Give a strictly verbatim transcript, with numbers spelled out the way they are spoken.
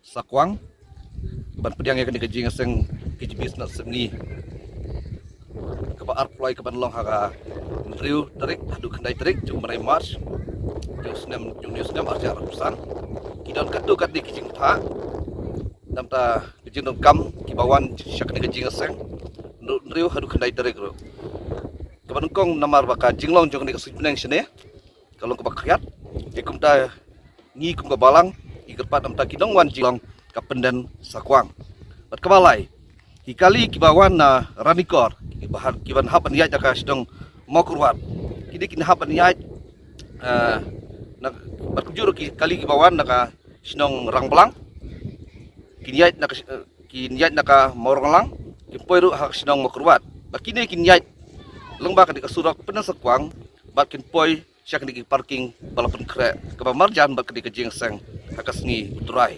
Sakwang ban pdiang ïa kane ka jingïaseng K G B Synod Sepngi kaba arphew lai kaban long ha ka hynriew tarik haduh khyndai tarik jong u bnai March jong u snem, jong u snem arhajar arphew san. Ki don katto katne ki jingthoh namar ka jingdonkam kiba wan sha kane ka jingïaseng hynriew haduh khyndai tarik ruh. Kaba nyngkong namar ba ka jinglong jong kane ka suiñ bneng shane ka long kaba khriat. Te kumta ngi kum ka balang ngi kyrpad namar ki nongwan jinglong ka Pyndensakwang. Bad kaba lai, ki kali kiba wan na Ranikor, kiba ha-, kiban hap ban ïaid na ka shnong Mawkyrwat, kine kin hap ban ïaid, eh, na, bad kumjuh ruh ki kali kiba wan na ka shnong Rangblang kin ïaid na ka sh-, eh, kin ïaid na ka Mawranglang, kin poi ruh ha ka shnong Mawkyrwat. Bad kine kin ïaid lyngba kane ka surok Pyndensakwang bad kin poi sha kine ki parking ba la pynkhreh kaba marjan bad kane ka jingïaseng ha ka sngi U Trai.